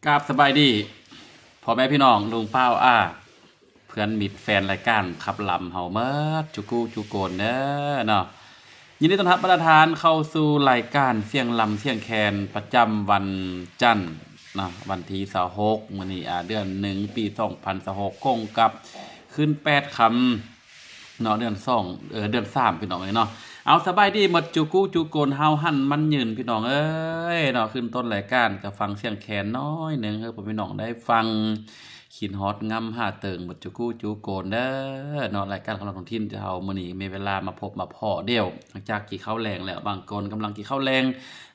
ກາບສະບາຍດີພໍ່ແມ່ພີ່ນ້ອງ ລຸງປ້າວອ້າ ເພື່ອນມິດແຟນລາຍການຂັບລຳເຮົາໝົດຈຸກູຈຸໂກນເດີເນາະ. ຍິນດີຕ້ອນຮັບບັນດາທ່ານເຂົ້າສູ່ລາຍການສຽງລຳສຽງແຄນ ປະຈຳວັນຈັນເນາະ ວັນທີຊາວຫົກ ມື້ນີ້ ອາ ເດືອນໜຶ່ງ ປີສອງພັນຊາວຫົກ ກົງກັບຄືນແປດຄ່ຳ ເນາະ ເດືອນສອງ ເອີ ເດືອນສາມ ພີ່ນ້ອງເອີຍເນາະ. ເອົາ ສະບາຍດີໝົດຈຸກູຈຸໂກນ ເຮົາຫັ້ນມັນຍືນ ພີ່ນ້ອງເອີຍເນາະ. ຂຶ້ນຕົ້ນລາຍການກະຟັງສຽງແຄນໜ້ອຍໜຶ່ງ ໃຫ້ພໍ່ແມ່ພີ່ນ້ອງໄດ້ຟັງ ຄິດຮອດງຳຫາເຕີງໝົດຈຸກູຈຸໂກນເດີເນາະ. ລາຍການຂອງເຮົາທ້ອງຖິ່ນເຮົາ ມື້ນີ້ມີເວລາມາພົບມາພໍ້ດຽວ ຫຼັງຈາກກິນເຂົ້າແລງແລ້ວ ບາງຄົນກຳລັງກິນເຂົ້າແລງ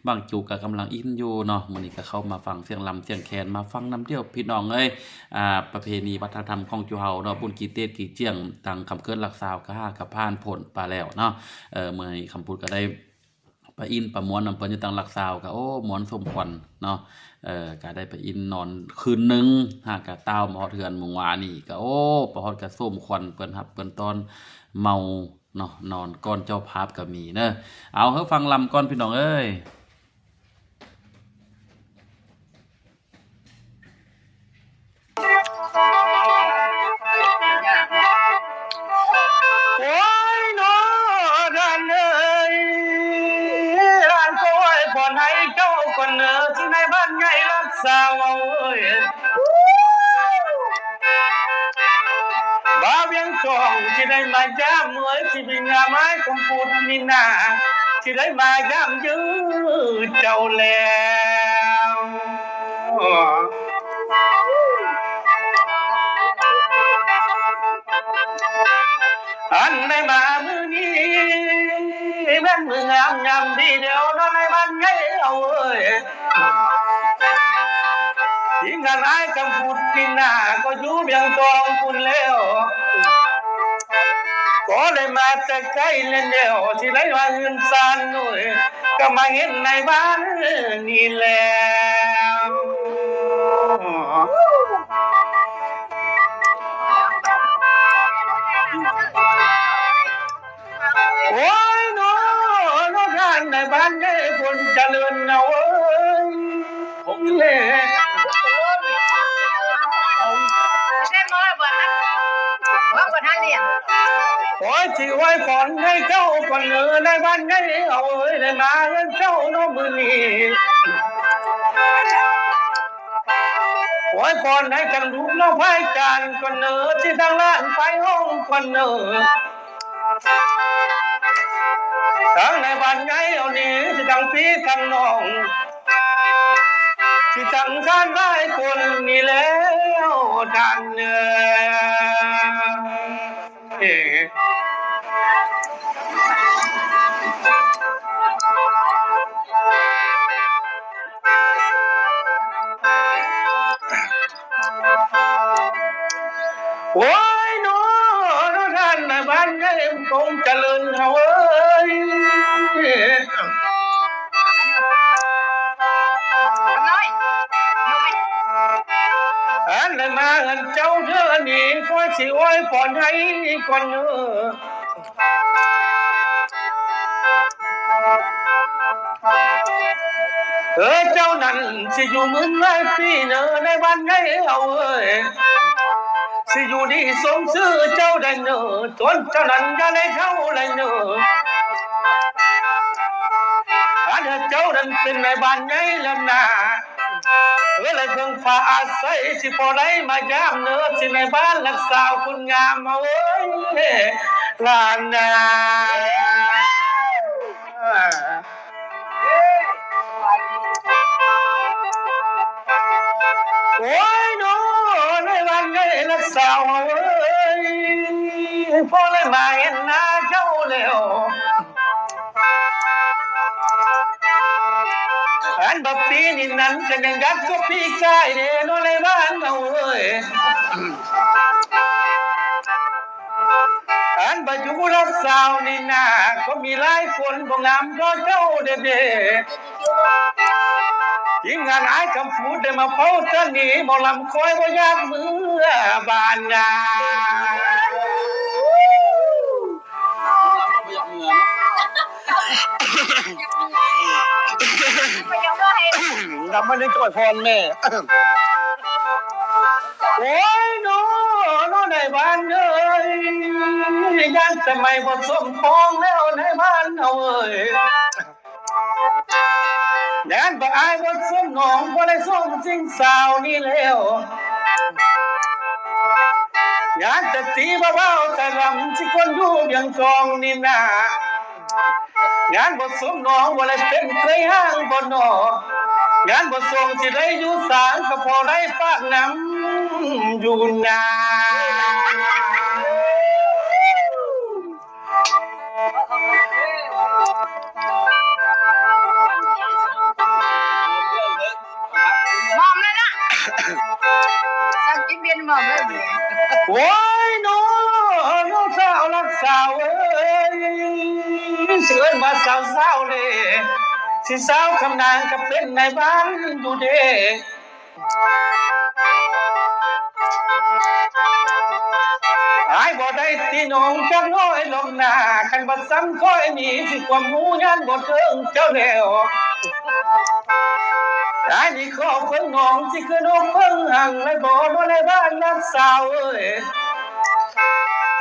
ບາງຈຸກະກຳລັງອີ່ມຢູ່ເນາະ. ມື້ນີ້ກະເຂົ້າມາຟັງສຽງລຳສຽງແຄນ ມາຟັງນຳດຽວ ພີ່ນ້ອງເອີຍ. ອ່າ ປະເພນີວັດທະນະທຳຂອງຈຸເຮົາເນາະ ບຸນກີເຕດກີຈຽງ ທາງຄຳເກີດຫຼັກຊາວກະຫາກະຜ່ານພົ້ນໄປແລ້ວເນາະ. ເອີ ມື້ນີ້ຄຳພຸດກະໄດ້ໄປອິ້ມໄປມ່ວນນຳເພິ່ນຢູ່ທາງຫຼັກຊາວ ກະ ໂອ້ ມ່ວນສົມຄວນເນາະ. ເອີ ກະໄດ້ໄປອິ້ມນອນຄືນໜຶ່ງ ຫາກະຕ່າວມາຮອດເຮືອນມື້ວານນີ້ ກະ ໂອ້ ໄປຮອດກະສົມຄວນ ເພິ່ນຮັບເພິ່ນຕ້ອນເມົາ ເນາະ ນອນກ່ອນເຈົ້າພາບກະມີເນີ. ເອົາ ເຮົາຟັງລຳກ່ອນ ພີ່ນ້ອງເອີຍ. ໂອ້ຍ ເນາະ ທ່ານເອີຍ ທ່ານກໍອວຍພອນໃຫ້ເຈົ້າກ່ອນເນີ ທີ່ໃນບ້ານໃຫຍ່ລັດຊາວເອີຍ. ບ່າວວຽງທອງທີ່ໄດ້ມາຢາມເອີຍ ທີ່ມີງາມອ້າຍຄຳພຸດນີ້ນາ ທີ່ໄດ້ມາຢາມເຢີເຈົ້າແລ້ວ. ອັນໄດ້ມາມື້ນີ້ ແມ່ນມື້ງາມຍາມດີແລ້ວເນາະ ໃນບ້ານໃຫຍ່ເຮົາເອີຍ. ທີມງານອ້າຍຄຳພຸດປີໜ້າກໍຢູ່ວຽງທອງພຸ້ນແລ້ວ ກໍໄດ້ມາແຕ່ໄກແລ້ວ ທີ່ໄດ້ມາເຮືອນຊານໂດຍ ກໍມາເຫັນໃນບ້ານນີ້ແລ້ວ. ໂອ້ຍ ເນາະ ເນາະ ທ່ານນາຍບ້ານເດ້ ພົນຈະເລີນເນາະເອີຍ. ໂອ້ຍ ຊິອວຍພອນໃຫ້ເຈົ້າກ່ອນເດີ ນາຍບ້ານໃຫຍ່ເຮົາເອີຍ ໄດ້ມາເຮືອນເຈົ້າເນາະມື້ນີ້. ອວຍພອນໃຫ້ທັງລູກນ້ອງພາຍຈານກ່ອນເນີ ທີ່ທັງຫຼານພາຍຫ້ອງກ່ອນເນີ ທັງໃນບ້ານໃຫຍ່ເຮົານີ້ ທີ່ທັງພີ່ທັງນ້ອງ ທີ່ທັງທ່ານຫຼາຍຄົນນີ້ແລ້ວທ່ານເອີຍ. ໂອ້ຍ ເນາະ ທ່ານນາຍບ້ານໃຫຍ່ ພົນຈະເລີນເຮົາເອີຍ. ອັນໄດ້ມາເຮືອນເຈົ້າເທື່ອນີ້ ຂ້ອຍຊິອວຍພອນໃຫ້ກ່ອນເດີ ເອີ ເຈົ້ານັ້ນຊິຢູ່ໝື່ນຫຼາຍປີເນີ ໃນບ້ານໃຫຍ່ເຮົາເອີຍ. ຊິຢູ່ດີສົມຊື່ເຈົ້າໄດ້ເນີ ຕົນເຈົ້ານັ້ນຢ່າໄດ້ເຖົ້າໄດ້ເນີ. ອັນເຈົ້ານັ້ນເປັນນາຍບ້ານໃຫຍ່ແລ້ວນາ ເອີ ແລະເພິ່ງພາອາໄສ ຊິພໍໄດ້ມາຢາມເນີ ຊິໃນບ້ານລັດຊາວຄົນງາມເຮົາເອີຍ ຫຼານນາ. ໂອ້ຍ ເນາະ ໃນບ້ານໃຫຍ່ລັດຊາວເຮົາເອີຍ ພໍໄດ້ມາເຫັນໜ້າເຈົ້າແລ້ວ ອັນບັກປີນີ້ນັ້ນ ກໍຍັງຢາກກວ່າປີກາຍເດ້ເນາະ ໃນບ້ານເຮົາເອີຍ. ອັນບໍ່ຢູ່ລັດຊາວນີ້ນາ ກໍມີຫຼາຍຄົນບໍ່ງາມທໍ່ເຈົ້າເດ້ເດ້. ທີມງານອ້າຍຄຳພູດໄດ້ມາເຝົ້າຕານີ ໝໍລຳຂ້ອຍບໍ່ຢາກເມືອບ້ານນາ. ບໍ່ຢາກເມືອເນາະ. ນຳມາເລີຍ ຈອຍພອນແມ່. ໂອ້ຍ ນ້ອ ນ້ອນາຍບ້ານເອີຍ ຢ້ານແຕ່ໄມ້ບໍ່ສົມປອງແລ້ວນາຍບ້ານເອີຍ. ຢ້ານບັກອ້າຍບໍ່ສົມນ້ອງ ບໍ່ໄດ້ສົມສິ່ງສາວນີ້ແລ້ວ. ຢ້ານແຕ່ຕີບໍ່ເບົາສະລຳ ຊິຄົນຢູ່ວຽງກອງນີ້ນາ. ຢ້ານບໍ່ສົມນ້ອງ ບໍ່ໄດ້ເປັນເຄີຍຮ່າງບໍ່ໜໍ. ຢ້ານບໍ່ສົມຊິໄດ້ຢູ່ສາງ ກໍພໍໄດ້ປາກນຳຢູ່ນາ. ໝອມເລີຍນະ ສັກກິນເບຍນໝອມເລີຍ. ໂອ້ຍ ນ້ອ ນ້ອງສາວລັກສາວເອີຍ ຊິເອີ້ນວ່າສາວໆເດ້ ຊິສາວຄຳນາງກໍເປັນນາຍບ້ານຢູ່ເດ້. ອ້າຍບໍ່ໄດ້ຕີນ້ອງຈັກໜ້ອຍດອກນາ ຄັນວ່າຊ້ຳຂ້ອຍນີ້ ຊິຄວາມຮູ້ຢ້ານບໍ່ເຖິງເຈົ້າແລ້ວ. ອ້າຍນີ້ຂໍເບິ່ງນ້ອງ ຊິຄືນົກເບິ່ງຫາງ ໄດ້ບໍ່ນ້ອນາຍບ້ານນັກສາວເອີຍ.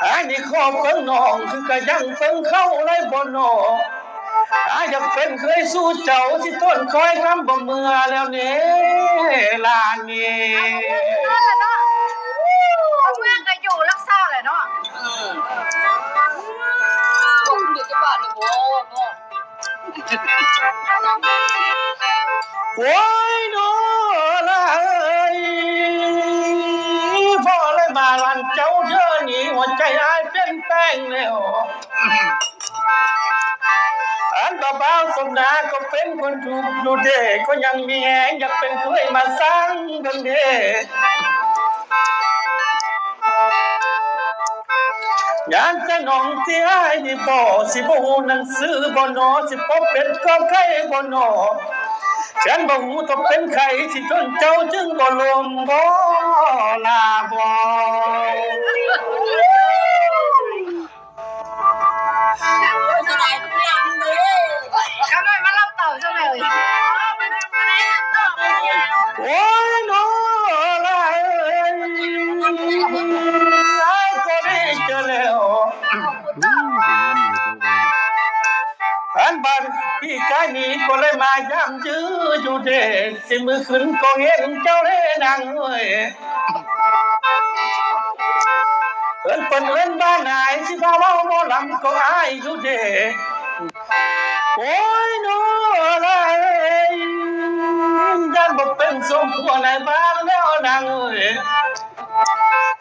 ອ້າຍນີ້ຂໍເບິ່ງນ້ອງ ຄືກະຍັງເບິ່ງເຂົາໄດ້ບໍ່ໜໍ. ອ້າຍຢາກເປັນເຄີຍສູ່ເຈົ້າ ຊິຕົ້ນຄອຍຄຳບໍ່ເມື່ອແລ້ວເນ ຫຼານເນ. ເມືອກໍຢູ່ລັກສາແຫຼະເນາະ. ເອີ ບໍ່ເຫຼືອຈັກບາດເລີຍບໍ່ເນາະ. ໂອ້ຍ ນ້ອ ຫຼານເອີຍ ພໍໄດ້ມາຫຼັງເຈົ້າເທື່ອນີ້ ຫົວໃຈອ້າຍປ່ຽນແປງແລ້ວ. ອັນບ່າວສົມນາກໍເປັນຄົນທຸກຢູ່ເດ້ ກໍຍັງມີແຮງ ຢາກເປັນເຄີຍມາສ້າງເບິ່ງເດ້. ຢ້ານແຕ່ນ້ອງທີ່ອ້າຍນີ້ບໍ່ ຊິບໍ່ຮູ້ໜັງສືບໍ່ໜໍ ຊິບໍ່ເປັນກໍໄກ່ບໍ່ໜໍ. ຄັນບໍ່ຮູ້ຕ້ອງເປັນໄຂ່ ຊິຈົນເຈົ້າຈຶ່ງບໍ່ລົມບໍ່ລາບໍ່. ຂ້ານ້ອຍມາລັບເຕົາຈັ່ງໃດເອີຍ. ໂອ້ຍ ນ້ອ ຫຼານເອີຍ ອ້າຍກໍໄດ້ເຈີແລ້ວ. ອັນບາດປີກາຍນີ້ກໍໄດ້ມາຢາມຈື່ຢູ່ເດ້ ຊິມື້ຂຶ້ນກໍເຫັນເຈົ້າເດ້ນາງເອີຍ. ເອີ້ນເພິ່ນເອີ້ນບ້ານນາຍ ຊິພາເວົ້າໝໍລຳກໍອາຍຢູ່ເດ້. ໂອ້ຍ ນ້ອ ຫຼານເອີຍ ຢ້ານບໍ່ເປັນສົມຜົວນາຍບ້ານແລ້ວນາງເອີຍ.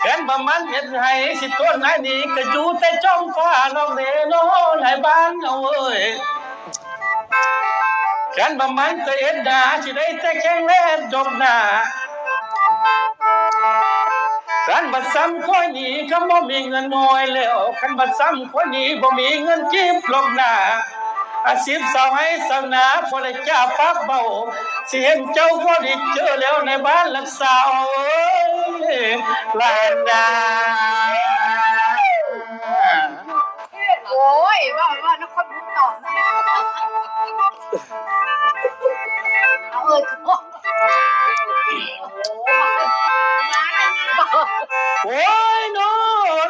ຄັນວ່າມັນເຮັດໃຫ້ຊິຕົນອ້າຍນີ້ ກໍຢູ່ແຕ່ຈ້ອງຟ້ານ້ອງເດ້ນ້ອ ນາຍບ້ານເອີຍ. ຄັນວ່າມັນຈະເຮັດນາ ຊິໄດ້ແຕ່ແຂ່ງແລ່ນດົບໜ້າ. ຄັນວ່າຊ້ຳຂ້ອຍນີ້ ກໍບໍ່ມີເງິນນ້ອຍແລ້ວ. ຄັນວ່າຊ້ຳຂ້ອຍນີ້ ບໍ່ມີເງິນກີບລັອກໜ້າ. ອາຊີບຊາວໄຮ່ຊາວນາ ພໍໄດ້ຈ່າປາກເບົາ. ຊິເຫັນເຈົ້າບໍ່ໄດ້ເຈີແລ້ວ ໃນບ້ານລັກສາວເອີຍ ຫຼານນາ. ໂອ້ຍ ເວົ້າ ເວົ້ານຳຄົນຮູ້ຕອບ ເອົາເອີຍ ໂອ້ຍ ນ້ອ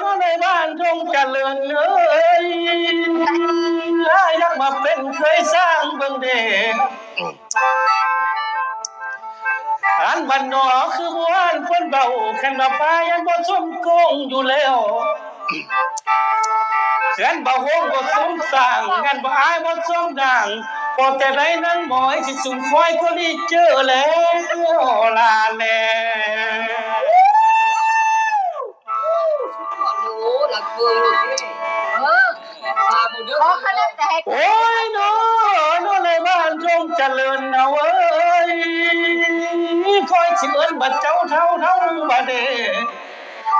ນ້ອ ໃນບ້ານດົງຈະເລີນເອີຍ ຢາກມາເປັນເຄີຍສ້າງເບິ່ງເດ້. ອັນບ້ານນອກຄືບ້ານເພິ່ນເວົ້າ ຄັນວ່າພາຍັງບໍ່ສົມກົງຢູ່ແລ້ວ ຄັນວ່າໂຮງບໍ່ສົມສ້າງ ງານບໍ່ອາຍບໍ່ສົມນາງ ພໍແຕ່ໄດ້ນາງໝອຍ ຊິຊຸມຄອຍກໍດີເຈີແລ້ວ ຫຼານແລ. ໂອ້ຍ ນ້ອ ນ້ອ ໃນບ້ານດົງຈະເລີນເຮົາເອີຍ ຂ້ອຍຊິເອີ້ນວ່າເຈົ້າເຖົ້າເຖົ້າບາດເດ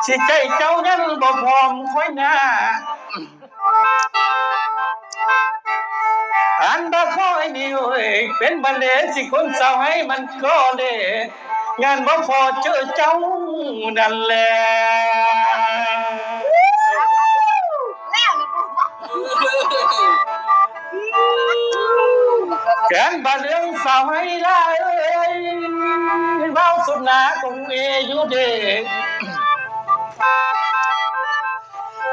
ຊິໃຈເຈົ້າຍັງບໍ່ພ້ອມຂ້ອຍນາ. ອັນບາຂ້ອຍນີ້ເອີຍ ເປັນບາດເດ ຊິຄົນສາວໃຫ້ມັນກໍເດ ງານບໍ່ພໍເຈີເຈົ້ານັ້ນແຫຼະ. ແລ້ວລະບໍ່ ແກນບາດເລື່ອງສາວໃຫ້ລາເອີຍ ຢູ່ເດ້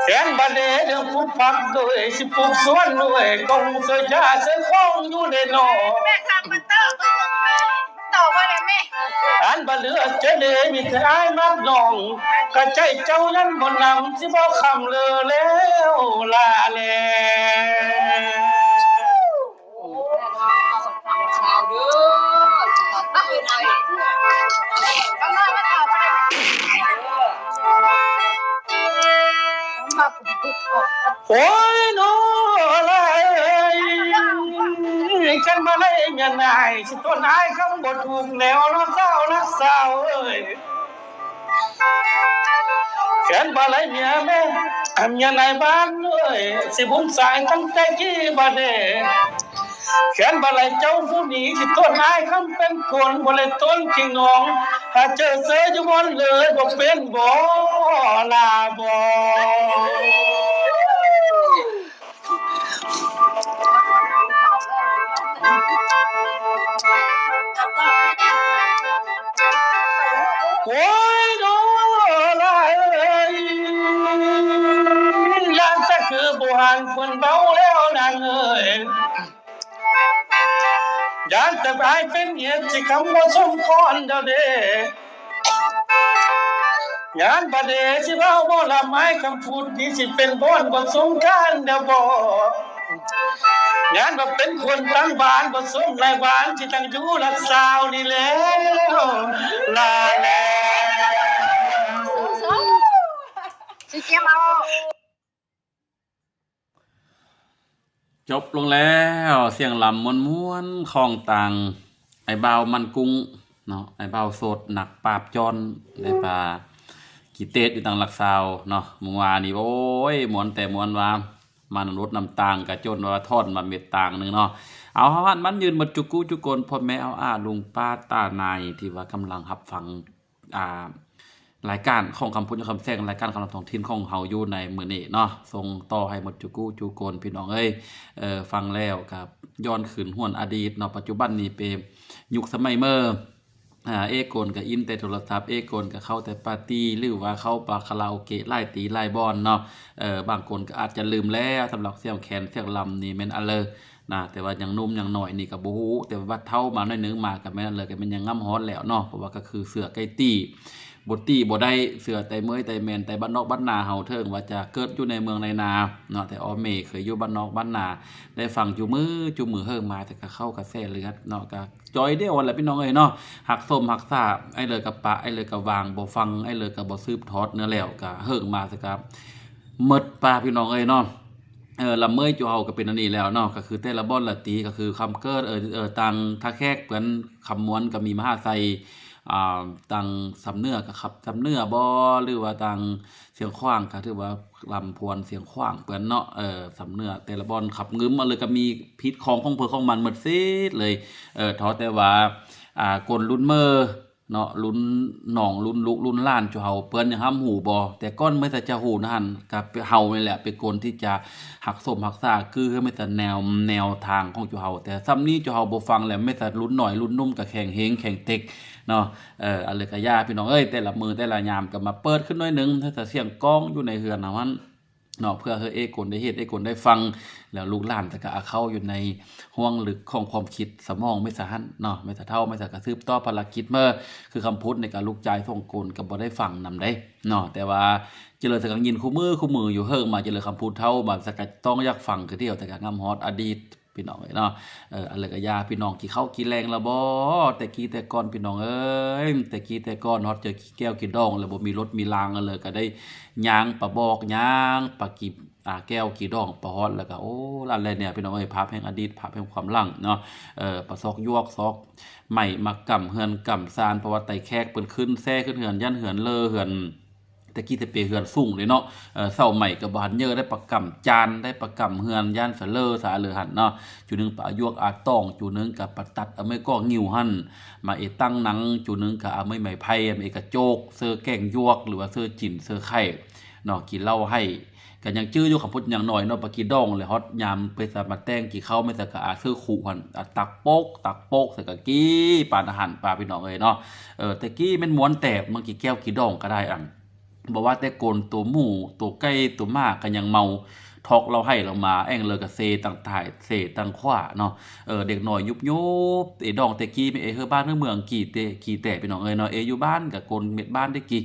ແຂນບາເດເລື່ອງປູກຜັກດ້ວຍ ຊິປູກສວນດ້ວຍ ກໍຫົງເສືອຢາເສືອຂອງຢູ່ເດ້ເນາະ ແມ່ຖາມມັນຕໍ່ ມັນຕໍ່ບໍ່ໄດ້ແມ່ ອັນບໍ່ເຫຼືອຈະເດ ມີແຕ່ອ້າຍມັກນ້ອງ ກະໃຈເຈົ້າຍັງບໍ່ນຳ ຊິບໍ່ຄຳເລີແລ້ວລາແລ. ໂອ້ຍ ໂນລາເອີຍ ຄັນບໍ່ໄດ້ເມຍນາຍ ຊິຕົ້ນອ້າຍຄຳບໍ່ຖືກແນວເນາະ ສາວນະ ສາວເອີຍ. ແຂນບໍ່ໄດ້ເມຍແມ່ ເມຍນາຍບ້ານເອີຍ ຊິບຸນສາຍຕັ້ງແຕ່ກີ້ບາດເດ ແຂນບໍ່ໄດ້ເຈົ້າຜູ້ນີ້ ຊິຕົ້ນອ້າຍຄຳເປັນຄົນ ບໍ່ໄດ້ຕົ້ນຄີງນ້ອງ ຫາເຈີເຊີຢູ່ບ່ອນເລີຍ ບໍ່ເປັນບໍ່ລາບໍ່. ໂອ້ຍ ໂນລາເອີຍ ຢ້ານແຕ່ຄືບໍ່ຫັນຄົນເບົາແລ້ວນາງເອີຍ ຢ້ານແຕ່ອາຍເປັນເຫດ ຊິຄຳບໍ່ສົມຄວນດອກເດ້. ງານບາເດຊິເວົ້າບໍ່ລະໄມ້ຄຳພຸດນີ້ ຊິເປັນບ່ອນບໍ່ສົງການດາບໍ່ ງານບໍ່ເປັນຄົນຕັ້ງບ້ານ ບໍ່ສົມນາຍບ້ານ ຊິຕັ້ງຢູ່ຫຼັກຊາວນີ້ແລ້ວລາແລ. ຊິກຽມເອົາ ຈົບລົງແລ້ວ ສຽງລຳມ່ວນໆ ຂອງທາງອ້າຍບ່າວມັນກຸ້ງເນາະ ອ້າຍບ່າວໂສດນັກປາບຈ້ອນ ໄດ້ປາກິເຕດຢູ່ທາງຫຼັກຊາວເນາະ ມື້ວານນີ້ ໂອ້ຍ ມ່ວນແຕ່ມ່ວນວ່າ ມານຳລົດນຳຕາງ ກະຈົນວ່າຖອນມາເມັດຕາງໜຶ່ງເນາະ. ເອົາ ເຮົາຫັ້ນມັນຢືນໝົດຈຸກູຈຸຄົນ ພໍ່ແມ່ເອົາອາລຸງປ້າຕານາຍ ທີ່ວ່າກຳລັງຮັບຟັງ ອ່າ ລາຍການຂອງຄຳພຸດຍາມຄ່ຳແສງ ລາຍການຄຳລຳທ້ອງຖິ່ນຂອງເຮົາຢູ່ໃນມື້ນີ້ເນາະ ສົ່ງຕໍ່ໃຫ້ໝົດຈຸກູຈຸຄົນ ພີ່ນ້ອງເອີຍ. ເອີ ຟັງແລ້ວກໍຍ້ອນຄືນຫວນອະດີດເນາະ ປັດຈຸບັນນີ້ເປັນຍຸກສະໄໝເມີ ອາ ເອກົນກໍອິນແຕ່ໂທລະສັບ ເອກົນກໍເຂົ້າແຕ່ປາຕີ້ ຫຼືວ່າເຂົ້າປາຄາຣາໂອເກະຫຼາຍຕີຫຼາຍບ່ອນເນາະ. ເອີ ບາງຄົນກໍອາດຈະລືມແລ້ວ ສຳລັບສຽງແຄນສຽງລຳນີ້ແມ່ນອັນເລີ ນະ ແຕ່ວ່າຍັງໜຸ່ມຍັງນ້ອຍນີ້ກໍບໍ່ຮູ້ ແຕ່ວ່າເຖົ້າມາໜ້ອຍໜຶ່ງມາກໍແມ່ນເລີຍ ກໍແມ່ນຍັງງຳຮອດແລ້ວເນາະ ເພາະວ່າກໍຄືເສືອໄກ່ຕີ ບໍ່ຕີບໍ່ໄດ້ ເສືອໄຕເມີຍໄຕແມນ ໄຕບ້ານນອກບ້ານນາເຮົາ ເຖິງວ່າຈະເກີດຢູ່ໃນເມືອງໃນນາເນາະ ແຕ່ອ້ອມເມເຄີຍຢູ່ບ້ານນອກບ້ານນາ ໄດ້ຟັງຢູ່ມື້ຈຸມື້ເຫິງມາ ແຕ່ກໍເຂົ້າກະແສເລືອດເນາະ ກໍຈ່ອຍດຽວຫັ້ນແຫຼະ ພີ່ນ້ອງເອີຍເນາະ. ຮັກສົມຮັກສາ ອ້າຍເລີຍກໍປະ ອ້າຍເລີຍກໍວາງ ບໍ່ຟັງ ອ້າຍເລີຍກໍບໍ່ສືບທອດເນາະ ແລ້ວກໍເຫິງມາ ແຕ່ກໍໝົດປະ ພີ່ນ້ອງເອີຍເນາະ. ເອີ ລຳເມີຍຈຸເຮົາກໍເປັນອັນນີ້ແລ້ວເນາະ ກໍຄືແຕ່ລະບ່ອນລະຕີ ກໍຄືຄຳເກີດ ເອີ ເອີ ທາງທ່າແຂກເພິ່ນ ຄຳມ່ວນກໍມີມະຫາໄຊ ອ່າ ທາງຊຳເໜືອກໍຂັບຊຳເໜືອບໍ ຫຼືວ່າທາງຊຽງຂວາງກໍຖືວ່າລຳພວນຊຽງຂວາງເພິ່ນເນາະ ເອີ ຊຳເໜືອແຕ່ລະບ່ອນຂັບງື່ມມາເລີຍ ກໍມີຮີດຄອງຂອງເພິ່ນຂອງມັນໝົດເສດເລີຍ. ເອີ ເທົ່າແຕ່ວ່າ ອ່າ ຄົນລຸ້ນເມີ ເນາະ ລຸ້ນນ້ອງລຸ້ນລູກລຸ້ນຫຼານຈຸເຮົາ ເພິ່ນຍັງຮ່ຳຮູ້ບໍ່? ແຕ່ກ່ອນແມ່ນແຕ່ຈະຮູ້ນັ້ນ ກໍເຮົານີ້ແຫຼະເປັນຄົນທີ່ຈະຮັກສົມຮັກສາ ຄືແມ່ນແຕ່ແນວ ແນວທາງຂອງຈຸເຮົາ ແຕ່ຊ່ຳນີ້ຈຸເຮົາບໍ່ຟັງແລ້ວ ແມ່ນແຕ່ລຸ້ນນ້ອຍລຸ້ນໜຸ່ມກໍແຂງເຮງແຂງເຕັກເນາະ. ເອີ ອັນເລີຍກໍຢ່າ ພີ່ນ້ອງເອີຍ ແຕ່ລະມື້ແຕ່ລະຍາມກໍມາເປີດຂຶ້ນໜ້ອຍໜຶ່ງ ໃຫ້ແຕ່ສຽງກ້ອງຢູ່ໃນເຮືອນເຮົາຫັ້ນ ເນາະ ເພື່ອໃຫ້ເອກົນໄດ້ເຫັນ ເອກົນໄດ້ຟັງ ແລ້ວລູກຫຼານກໍເອົາເຂົ້າຢູ່ໃນຫ້ວງເລິກຂອງຄວາມຄິດສະໝອງແມ່ນຊະຫັ້ນເນາະ ແມ່ນຊະເຖົ້າ ແມ່ນຊະກໍສືບຕໍ່ພາລະກິດເມີ ຄືຄຳພຸດນີ້ກໍລູກຊາຍສອງຄົນກໍບໍ່ໄດ້ຟັງນຳເດ້ເນາະ ແຕ່ວ່າຈະເລີຍຊະກໍຍິນຄູ່ມື້ຄູ່ມື້ຢູ່ ເຫິງມາຈະເລີຍຄຳພຸດເຖົ້າມາຊະກໍຕ້ອງຢາກຟັງຄືດຽວ ແຕ່ກໍງຳຮອດອະດີດ ພີ່ນ້ອງເອີຍເນາະ. ເອີ ອັນເລີຍກໍຢ່າ ພີ່ນ້ອງກິນເຂົ້າກິນແລງລະບໍ? ແຕ່ກີ້ແຕ່ກ່ອນ ພີ່ນ້ອງເອີຍ ແຕ່ກີ້ແຕ່ກ່ອນ ຮອດເຈີກິນແກ້ວກິນດອງ ແລ້ວບໍ່ມີລົດມີລາງ ອັນເລີຍກໍໄດ້ຍ່າງປະບອກ ຍ່າງປະກິ ອ່າ ແກ້ວກີດອງ ປະຮອດແລ້ວກໍ ໂອ້ ລະແລະເນຍ ພີ່ນ້ອງເອີຍ ພາບແຫ່ງອະດີດ ພາບແຫ່ງຄວາມຫຼັງເນາະ. ເອີ ປະຊອກຢວກຊອກໄມ້ ມາກຳເຮືອນກຳຊານ ເພາະວ່າໄຕແຂກເພິ່ນຂຶ້ນແຊ່ຂຶ້ນເຮືອນ ຢ້ານເຮືອນເລີເຮືອນ ແຕ່ກີ້ແຕ່ເປເຮືອນສູງເດ້ເນາະ ເອີ ເສົາໄມ້ກໍບໍ່ທັນເຍີະ ໄດ້ປະກຳຈານ ໄດ້ປະກຳເຮືອນ ຢ້ານສະເລີສາເລີຫັ້ນເນາະ. ຈຸໜຶ່ງປະຢວກອາຕອງ ຈຸໜຶ່ງກໍປະຕັດ ເອົາໄມ້ກໍງິ້ວຫັ້ນ ມາເອຕັ້ງນັງ ຈຸໜຶ່ງກໍເອົາໄມ້ໄມ້ໄຜ່ ມາເອກະໂຈກ ເສີແກງຢວກ ຫຼືວ່າເສີຈິ້ນ ເສີໄຂ່ ເນາະ ກິນເຫຼົ້າໄຫ້ ກໍຍັງຈື່ຢູ່ ຄຳພຸດຍັງນ້ອຍເນາະ ປາກີດອງ ແລ້ວຮອດຍາມໄປສາມາດແຕ່ງກິນເຂົ້າ ແມ່ນ ແຕ່ກໍອາ ຊື້ຄຸຫັ້ນ ອາ ຕັກໂປກ ຕັກໂປກໃສ່ກໍກີ່ປານອາຫານປາ ພີ່ນ້ອງເອີຍເນາະ. ເອີ ແຕ່ກີ້ແມ່ນມ່ວນແຕ່ ມາກິນແກ້ວກິນດອງກໍໄດ້ ອັນ ບໍ່ວ່າແຕ່ຄົນ ໂຕໝູ ໂຕໄກ່ ໂຕໝາກໍຍັງເມົາ ຖອກເຫຼົ້າໄຫ້ເຫຼົ້າມາ ແອ່ງເລີກະເຊຕັງຊ້າຍ ເຊຕັງຂວາເນາະ. ເອີ ເດັກນ້ອຍຍຸບໆ ເອດອງແຕ່ກີ້ ແມ່ເອເຮີບ້ານເຮີເມືອງ ກີ່ແຕ່ ກີ່ແຕ່ ພີ່ນ້ອງເອີຍເນາະ. ເອຢູ່ບ້ານກະກົນເມັດບ້ານໄດ້ກີ່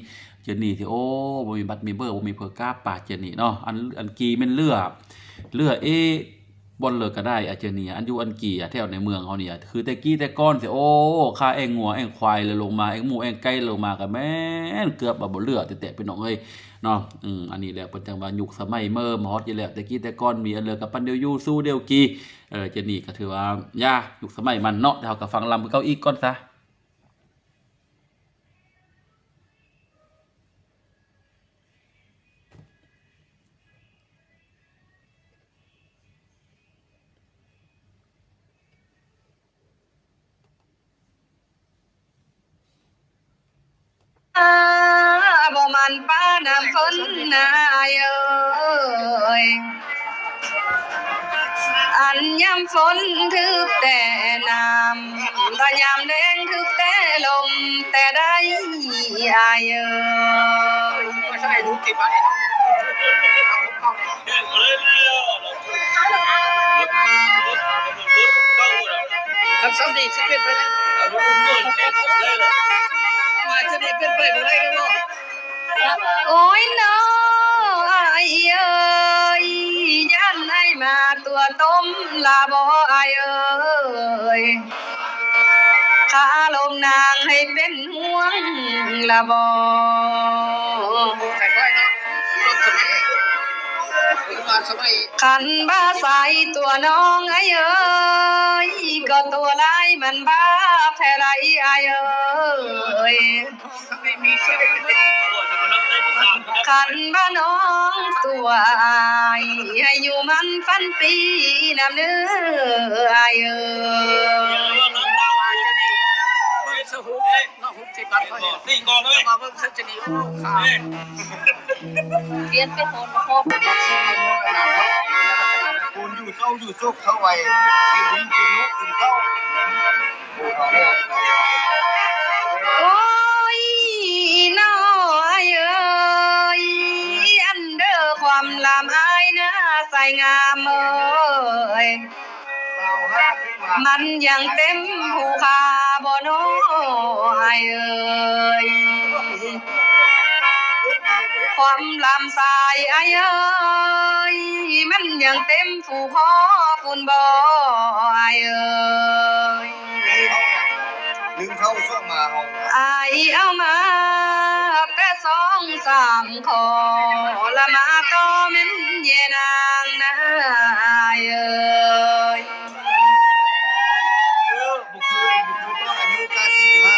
ຈະໜີຊິ ໂອ້ ບໍ່ມີບັດມີເບີ ບໍ່ມີເພີກາບປາ ຈະໜີເນາະ. ອັນ ອັນກີ່ແມ່ນເຫຼືອ ເຫຼືອເອ ບ່ອນເລີກະໄດ້ ອາ ຈະໜີ ອັນຢູ່ອັນກີ່ ອາ ແຖວໃນເມືອງເຮົານີ້ ຄືແຕ່ກີ້ແຕ່ກ່ອນຊິ ໂອ້ ຂ້າແອ່ງງົວແອ່ງຄວາຍ ແລ້ວລົງມາແອ່ງໝູແອ່ງໄກ່ ລົງມາກະແມ່ນເກືອບວ່າບໍ່ເຫຼືອແທ້ໆ ພີ່ນ້ອງເອີຍເນາະ. ອືມ ອັນນີ້ແຫຼະ ເພິ່ນຈັ່ງວ່າຍຸກສະໄໝເມີມາຮອດຢູ່ແລ້ວ ແຕ່ກີ້ແຕ່ກ່ອນມີອັນເລີກະປັນດຽວຢູ່ສູ້ດຽວກີ່. ເອີ ຈະໜີກະຖືວ່າ ຢ່າ ຍຸກສະໄໝມັນເນາະ ແຕ່ເຮົາກະຟັງລຳຄືເກົ່າອີກກ່ອນຊະ. ບໍ່ໝັ້ນປານ້ຳຝົນນາຍເອີຍ ອັນຍາມຝົນຖືກແຕ່ນ້ຳ ບາດຍາມແລ້ງຖືກແຕ່ລົມແຕ່ໃດ ອ້າຍເອີຍ. ຄັນຊ່ຳນີ້ຊິເປັນໄປໄດ້ ວ່າຈະໄດ້ເປັນໄປບໍ່ໄດ້ແມ່ນບໍ່? ໂອ້ຍ ນ້ອງອ້າຍເອີຍ ຢ້ານອ້າຍມາຕົວະຕົມລະບໍ່ ອ້າຍເອີຍ ຂ້າລົມນາງໃຫ້ເປັນຫ່ວງລະບໍ່? ຄັນບາໃສ່ຕົວນ້ອງອ້າຍເອີຍ ກໍຕົວຫຼາຍມັນບາບແທ້ຫຼາຍອ້າຍເອີຍ. ຄັນວ່ານ້ອງຕົວອ້າຍ ໃຫ້ຢູ່ໝັ້ນຝັນດີນຳເດີອ້າຍເອີຍ. ປຽນເປັນຄົນ ຄົນຢູ່ເຊົາຢູ່ສຸກເຂົາໄວ້ ເປັນຫຸ້ມເປັນນົກເປັນເຂົາ. ໂອ້ຍ ນ້ອງອ້າຍເອີຍ ອັນເດີຄວາມລຳອ້າຍນາສາຍງາມເອີຍ ມັນຍັງເຕັມພູຄາບໍ່ນ້ອງອ້າຍເອີຍ? ຄວາມລຳຊາຍອ້າຍເອີຍ ມັນຍັງເຕັມ ຜູ້ຂໍພຸ້ນບໍ່ອ້າຍເອີຍ? ໜຶ່ງເຂົ້າສອງມາເຮົາ ອ້າຍເອົາມາແຕ່ສອງສາມຂໍ້ ລະມາຕໍ່ແມ່ນເຢນາງນາອ້າຍເອີຍ. ບໍ່ຄື ບໍ່ຄືຕອນອາຍຸກະສີ່ສິບຫ້າ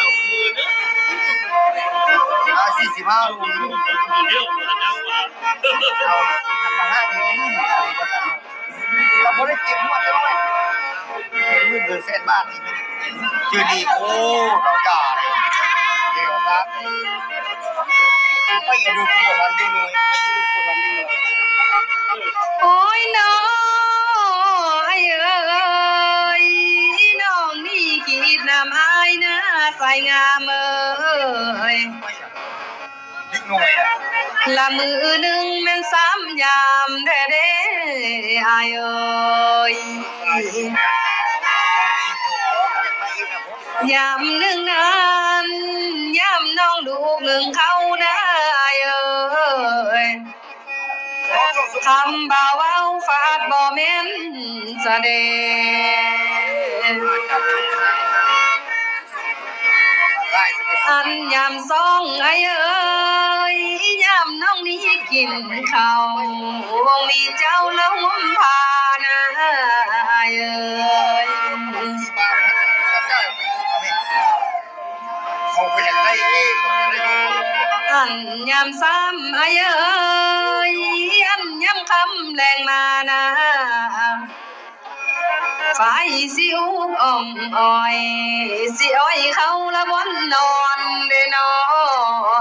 ກະສີ່ສິບຫ້າ ເອົາ ອັນມາຫ້ານີ້ ໝື່ນ ລະບໍ່ໄດ້ເກັບງວດເລີຍ ໝື່ນເກີນແສນບາດນີ້ ຈື່ນີ້ ໂອ້ ເຈົ້າຢ່າເດ້ ເດວຕາ ໄປຢູ່ບໍ່ທັນເດ້ເລີຍ ໄປຢູ່ບໍ່ທັນເດ້ເລີຍ. ໂອ້ຍ ນ້ອງອ້າຍເອີຍ ນ້ອງນີ້ຄິດນຳອ້າຍນາສາຍງາມເອີຍ. ລະມື້ໜຶ່ງແມ່ນສາມຍາມແທ້ເດ້ອ້າຍເອີຍ ຍາມໜຶ່ງນັ້ນ ຍາມນ້ອງລູກໜຶ່ງເຂົ້ານາອ້າຍເອີຍ. ຄຳບ່າວເວົ້າຟາດບໍ່ແມ່ນສະເດ. ອັນຍາມສອງອ້າຍເອີຍ ຍາມນ້ອງນີ້ກິນເຂົ້າ ມີເຈົ້າລະຫົ່ມຜ້ານາອ້າຍເອີຍ. ອັນຍາມສາມອ້າຍເອີຍ ອັນຍາມຄ່ຳແລງມານາ ໄຟຊິອຸກອ່ອມອອຍ ຊິອ້ອຍເຂົ້າລະບ່ອນນອນເດ້ນ້ອ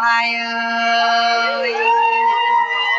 ອ້າຍເອີຍ.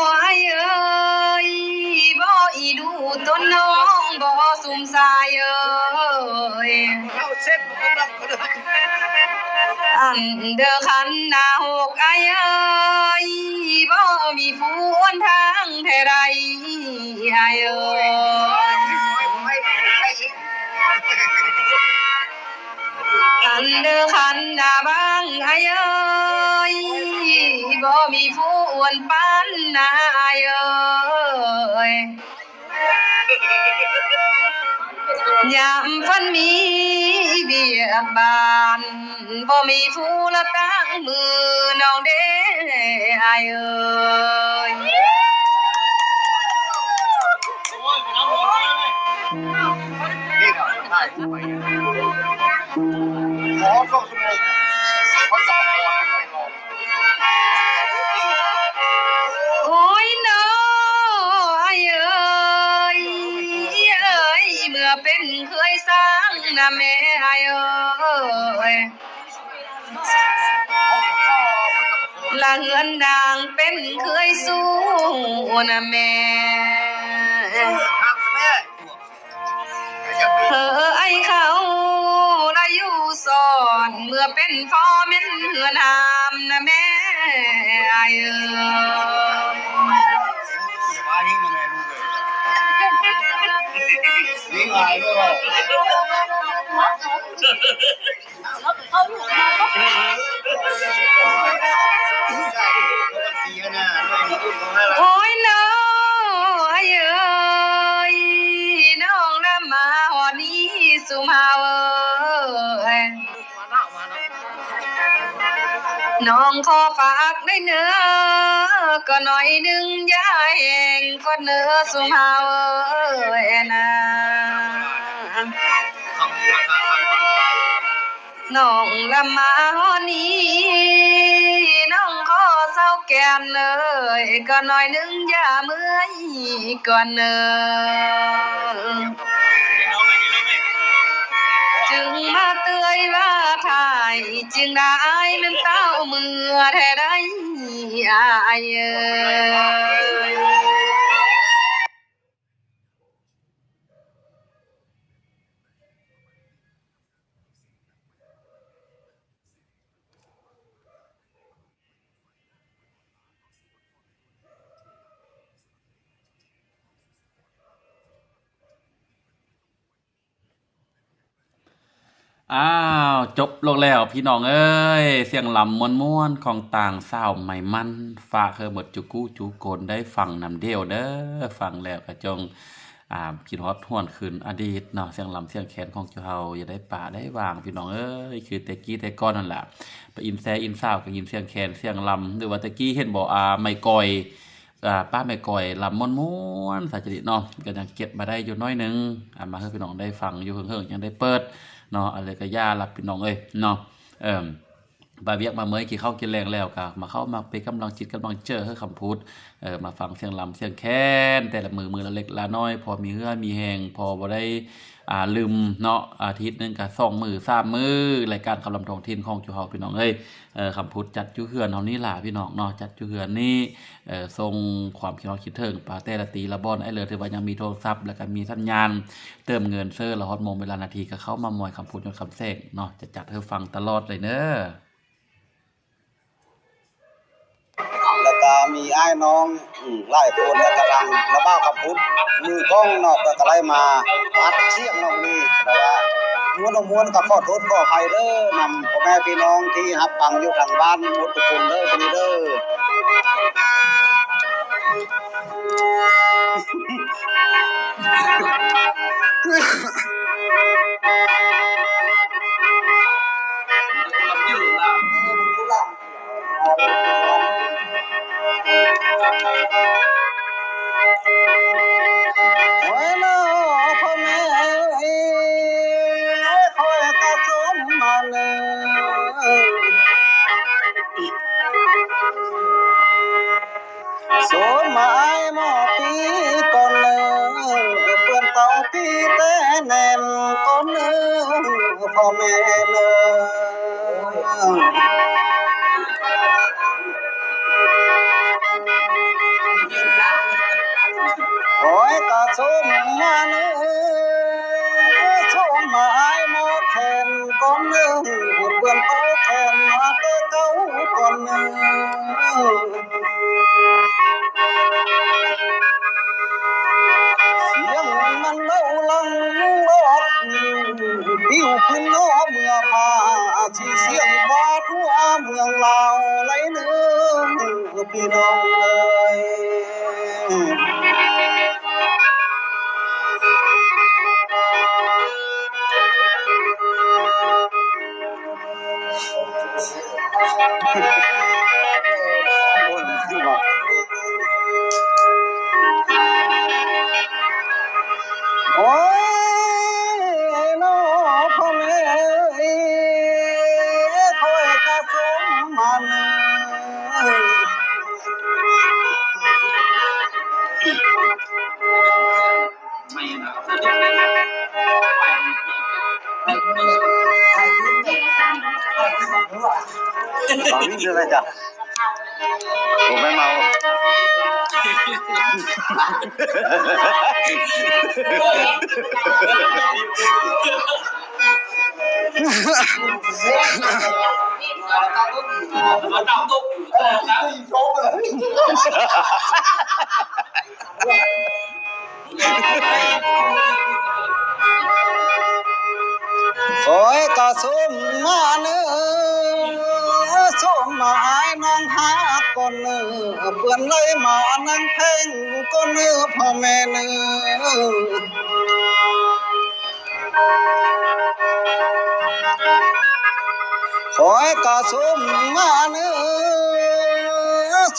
ອ້າຍເອີຍ ບໍ່ອີດູຕົນນ້ອງບໍ່ຊຸມຊາຍເອີຍ. ອັນເດີຄັນນາຫົກອ້າຍເອີຍ ບໍ່ມີຜູ້ອວນທາງແທ້ໃດອ້າຍເອີຍ. ອັນເດີຄັນນາບາງອ້າຍເອີຍ ບໍ່ມີຜູ້ອວນປານນາອ້າຍເອີຍ. ຍາມຝັນມີວຽກບ້ານ ບໍ່ມີຜູ້ລະຕາງມືນ້ອງເດ້ອ້າຍເອີຍ. ໂອ້ຍເນາະອ້າຍເອີຍ ເອີຍ ເມື່ອເປັນເຂີຍຊ່າງນະແມ່ອ້າຍເອີຍ ລະເຮືອນນາງເປັນເຂີຍຊູນະແມ່. ເຮີອ້າຍເຂົາລະຢູ່ສອນ ເມື່ອເປັນພໍ່ແມ່ນເຮືອນຫາມນະແມ່ອ້າຍເອີຍ. ໂອ້ຍເນາະອ້າຍເອີຍ ນ້ອງລະມາຮອດນີ້ຊຸມເຮົາເອີຍ ນ້ອງຂໍຝາກໄດ້ເນີ ກໍໜ້ອຍໜຶ່ງຢ່າແຮງກ່ອນເນີ ຊຸມເຮົາເອີຍນາ. ນ້ອງລະມາຮອດນີ້ ນ້ອງຂໍເຊົາແກ່ນເອີຍ ກໍໜ້ອຍໜຶ່ງຢ່າເມື່ອຍກ່ອນເນີ ຈຶ່ງມາເຕືອຍວ່າຖ່າຍ ຈຶ່ງໄດ້ແມ່ນເຕົ້າເມື່ອແທ້ໃດອ້າຍເອີຍ. ອ້າວ ຈົບລົງແລ້ວພີ່ນ້ອງເອີຍ ສຽງລຳມ່ວນໆຂອງຕ່າງຊາວໄມມັນ ຝາກໃຫ້ໝົດຈຸກູຈຸຄົນໄດ້ຟັງນຳເດີ ຟັງແລ້ວກໍຈົ່ງ ອ່າ ຄິດຮອດຫວນຄືນອະດີດເນາະ ສຽງລຳສຽງແຄນຂອງເຈົ້າເຮົາ ຢ່າໄດ້ປະໄດ້ວາງພີ່ນ້ອງເອີຍ ຄືແຕ່ກີ້ແຕ່ກ່ອນຫັ້ນລະ ໄປອິນແຊອິນຊາວກໍຍິນສຽງແຄນສຽງລຳ ຫຼືວ່າແຕ່ກີ້ເຫັນບໍ່ ອ່າ ໄມ້ກອຍ ອ່າ ປ້າແມ່ກອຍລຳມ່ວນໆ ສາຍຈະລິດເນາະ ກໍຍັງເກັບມາໄດ້ຢູ່ໜ້ອຍໜຶ່ງ ອ່າ ມາໃຫ້ພີ່ນ້ອງໄດ້ຟັງຢູ່ເຫິງໆ ຍັງໄດ້ເປີດເນາະ ອັນເລີຍກໍຢ່າລະພີ່ນ້ອງເອີຍເນາະ ເອີ ບາວຽກມາເມີຍ ກິນເຂົ້າກິນແລງແລ້ວ ກໍມາເຂົ້າມາເປັນກຳລັງຈິດກຳລັງເຈີໃຫ້ຄຳພຸດ ເອີ ມາຟັງສຽງລຳສຽງແຄນແຕ່ລະມື້ ມື້ລະເລັກລະນ້ອຍ ພໍມີເຫື່ອມີແຮງ ພໍບໍ່ໄດ້ ອ່າ ລືມເນາະ ອາທິດໜຶ່ງກໍສອງມື້ສາມມື້ ລາຍການຄຳລຳທ້ອງຖິ່ນຂອງຈຸເຮົາ ພີ່ນ້ອງເອີຍ ເອີ ຄຳພຸດຈັດຢູ່ເຮືອນເຮົານີ້ລະພີ່ນ້ອງເນາະ ຈັດຢູ່ເຮືອນນີ້ ເອີ ສົ່ງຄວາມຄິດຮອດຄິດເຖິງໄປແຕ່ລະຕີລະບ່ອນ ອ້າຍເລີດຖືວ່າຍັງມີໂທລະສັບ ແລ້ວກໍມີສັນຍານເຕີມເງິນເຊີ ລະຮອດໂມງເວລານາທີກໍເຂົ້າມາມອຍຄຳພຸດຍອດຄຳແສງເນາະ ຈະຈັດໃຫ້ຟັງຕະຫຼອດເລີຍເນີ. ແລ້ວກໍມີອ້າຍນ້ອງ ອືມ ຫຼາຍຄົນ ແລ້ວກໍທາງລະບ່າວຄຳພຸດ ມືກ້ອງເນາະ ກໍ ກໍໄດ້ມາອັດສຽງນ້ອງນີ້ ແຕ່ວ່າມ່ວນບໍ່ມ່ວນກໍຂໍໂທດຂໍອະໄພເດີ ນຳພໍ່ແມ່ພີ່ນ້ອງທີ່ຮັບຟັງຢູ່ທາງບ້ານໝົດທຸກຄົນເດີ ຄົນນີ້ເດີ. ໂອ້ຍເນາະ ພໍ່ແມ່ເອີຍ ຂ້ອຍກະສົມມາເລີຍ ພໍ່ແມ່ເອີຍ ຂ້ອຍກະສົມມາເນີ ສົມມາອ້າຍໝໍແຄນກ່ອນເນີ ເພື່ອນເປົ່າແຄນມາແຕ່ເກົ່າກ່ອນເນີ ສຽງມັນເວົ້າຫຼັງລອດ ປິວຂຶ້ນເນາະເມືອຟ້າ ຊິສຽງຟ້າທົ່ວເມືອງລາວໄລເນີ ພີ່ນ້ອງເອີຍ. ໂອ້ຍ ໂອ້ຍ ໂອ້ຍເນາະ ພໍ່ແມ່ເອີຍ ຂ້ອຍກະສົມມາເນີ ຕອນນີ້ຄືອະໄລຈະ ໂອ້ ແມ່ນເມົາ. ຂ້ອຍກະສົມມາເນີ ສົມມາອ້າຍນ້ອງຮັກກ່ອນເນີ ເພື່ອນໄລມານັ່ງແພງກ່ອນເນີ ພໍ່ແມ່ເນີ. ຂ້ອຍກະສົມມາເນີ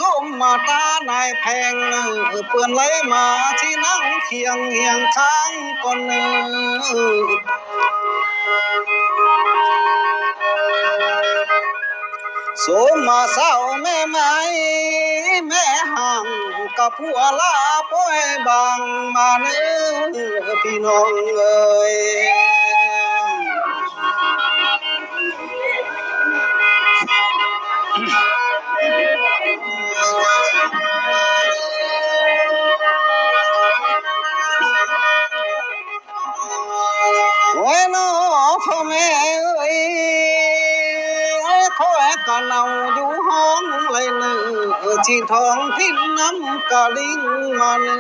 ສົມມາຕານາຍແພງເນີ ເພື່ອນໄລມາຊິນັ່ງຄຽງຮຽງຂ້າງກ່ອນເນີ ສົມມາສາວແມ່ໄມ້ແມ່ຫ້າງ ກະຜົວລາປ່ອຍບາງມາເນີ ພີ່ນ້ອງເອີຍ. ໂອ້ຍເນາະ ພໍ່ແມ່ເອີຍ ຂ້ອຍກະເນົ່າຢູ່ຫ້ອງໄລເນີ ຊິທ້ອງຖິ່ນນ້ຳກະລິງມາເນີ.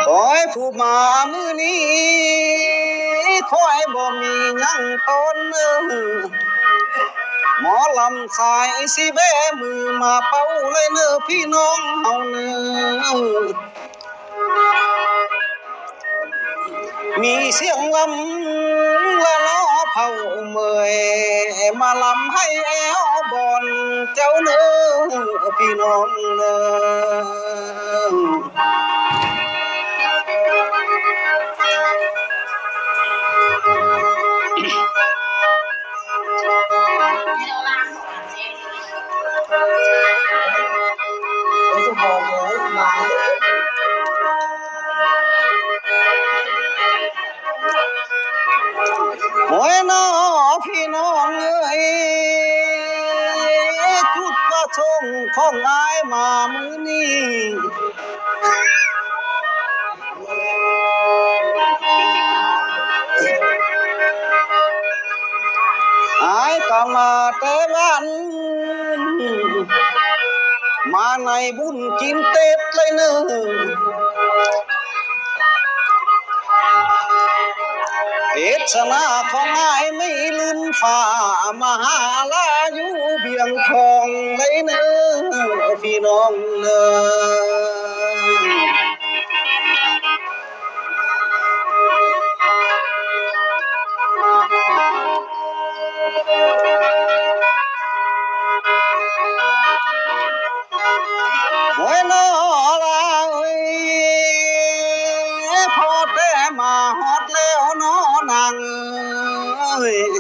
ຂ້ອຍຜູ້ມາມື້ນີ້ ຂ້ອຍບໍ່ມີຫຍັງຕ້ອນເນີ ໝໍລຳສາຍຊິແບມືມາເປົ່າເລີຍເນີ ພີ່ນ້ອງເຮົາເນີ. ມີສຽງລຳລະລໍເຜົ່າເມີຍ ມາລຳໃຫ້ແອວບອນເຈົ້າເນີ ພີ່ນ້ອງເນີ. ໂອ້ຍເນາະ ພີ່ນ້ອງເອີຍ ຈຸດປະສົງຂອງອ້າຍມາມື້ນີ້ ອ້າຍກະມາແຕ່ບ້ານ ມາໃນບຸນກິນເຕັດເລີຍເນີ ເທດສະໜາຂອງອ້າຍມີລື່ນຟ້າ ມະຫາລາຢູ່ບຽງທອງເລີຍເນີ ພີ່ນ້ອງເນີ. ໂອ້ຍ ນໍລາເອີຍ ພໍແຕ່ມາຮອດແລ້ວນໍນາງເອີຍ.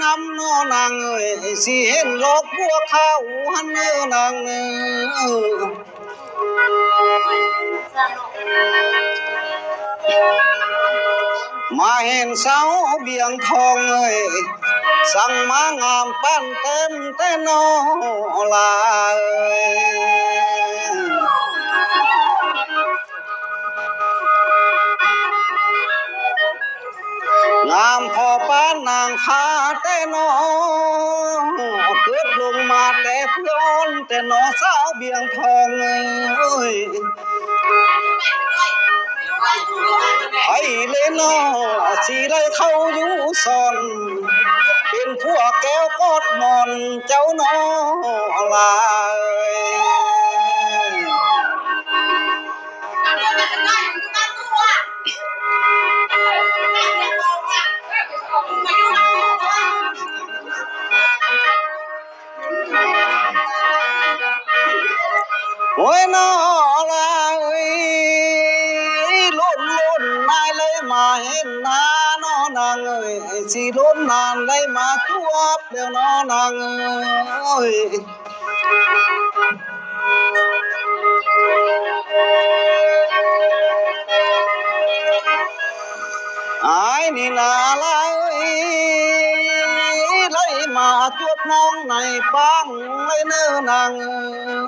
ນຳເນາະນາງເອີຍ ຊິເຫັນດອກບົວຂາວຫັ້ນເນີນາງເນີ. ມາເຫັນສາວບຽງທອງເອີຍ ຊ່າງມາງາມປານແຕ້ມແທ້ເນາະຫຼາເອີຍ. ງາມພໍປານນາງຟ້າແທ້ເນາະ ເກີດລົງມາແຕ່ເພື່ອອ່ອນແທ້ເນາະ ສາວບຽງທອງເອີຍ. ໃຜເລີເນາະ ຊິໄດ້ເຂົ້າຢູ່ຊ່ອນ ເປັນຜົວແກ້ວກອດໝອນເຈົ້າເນາະຫຼາເອີຍ. ໂອ້ຍ ເນາະລາເອີຍ ລຸ້ນໆ ນາຍເລີຍມາເຫັນໜ້າເນາະນາງເອີຍ ຊິລຸ້ນນານໄດ້ມາຈວບແລ້ວເນາະນາງເອີຍ. ອ້າຍນີ້ນາລາເອີຍ ໄລ່ມາຈວບນ້ອງໃນປາງເລີຍເນີນາງ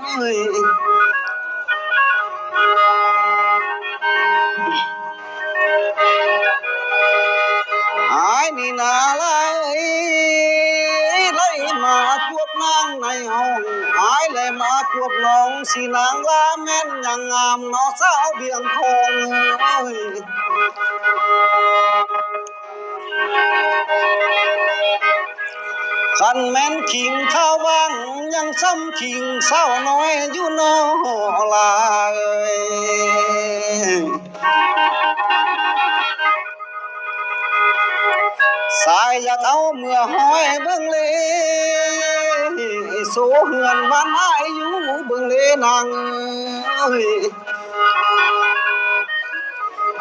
ເອີຍ. ອ້າຍນີ້ນາລາເອີຍ ໄລ່ມາຈວບນາງໃນຫ້ອງ ອ້າຍໄລ່ມາຈວບນ້ອງ ຊິນາງລາແມ່ນຍັງງາມເນາະ ສາວບຽງທອງເອີຍ. ຄັນແມ່ນຄີງຂາວຫວ່າງ ຍັງສ່ຳຄີງສາວນ້ອຍຢູ່ເນາະຫຼາເອີຍ. ສາຍຢາກເອົາເມືອຫ້ອຍເບິ່ງເລ ໂສເຮືອນບ້ານອ້າຍຢູ່ເບິ່ງເລນາງເອີຍ.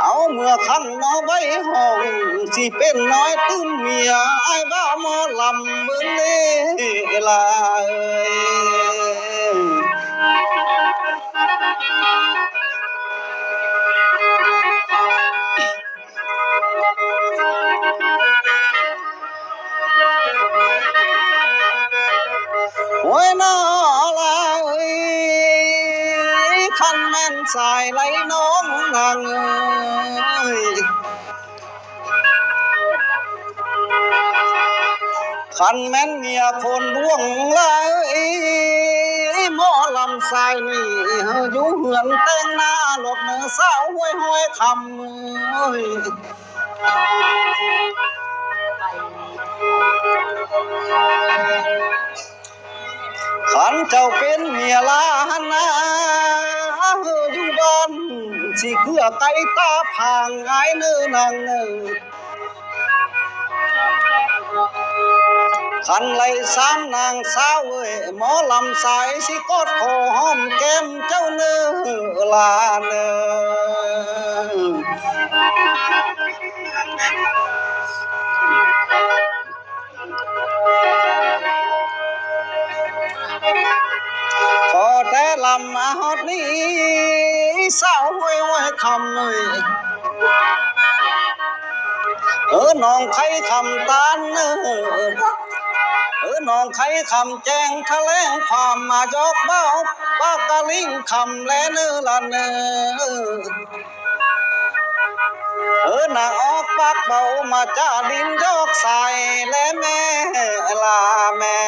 ເອົາເມືອຂັງເນາະໄວ້ຫ້ອງ ຊິເປັນນ້ອຍຕື່ມເມຍ ອ້າຍບ່າວໝໍລຳເບິ່ງເດ້ລາເອີຍ. ໂອ້ຍ ນາລາເອີຍ ຄັນແມ່ນສາຍໄຫຼນ້ອງນາງເອີຍ ຄັນແມ່ນເມຍຄົນຫຼວງຫຼາຍ ໝໍລຳສາຍນີ້ ເຮົາຢູ່ເຮືອນແຕ່ງໜ້າ ລົດເນີສາວຫ້ວຍຫ້ອຍຄຳເອີຍ. ຄັນເຈົ້າເປັນເມຍລານາ ຢູ່ບ້ານຊິເກືອໄກ່ຕາຜາງ ອ້າຍເນີນາງເນີ. ຄັນໄລ່ສາມນາງສາວເອີຍ ໝໍລຳສາຍຊິກອດຄໍຫອມແກ້ມເຈົ້າເນີ ຫຼາເນີ. ພໍແຕ່ລຳມາຮອດນີ້ ສາວຫ້ວຍຫ້ອຍຄຳເອີຍ ເອີ ໜອງໄຄຄຳຕານເນີ ເອີ ໜອງໄຄຄຳແຈ້ງຖະແຫຼງຄວາມ ມາຢອກເບົາປາກກະລິງຄຳແລເນີ ຫຼາເນີ. ເອີ ນາງອອກປາກເບົາມາຈາດິນຢອກສາຍແລແມ່ ຫຼາແມ່.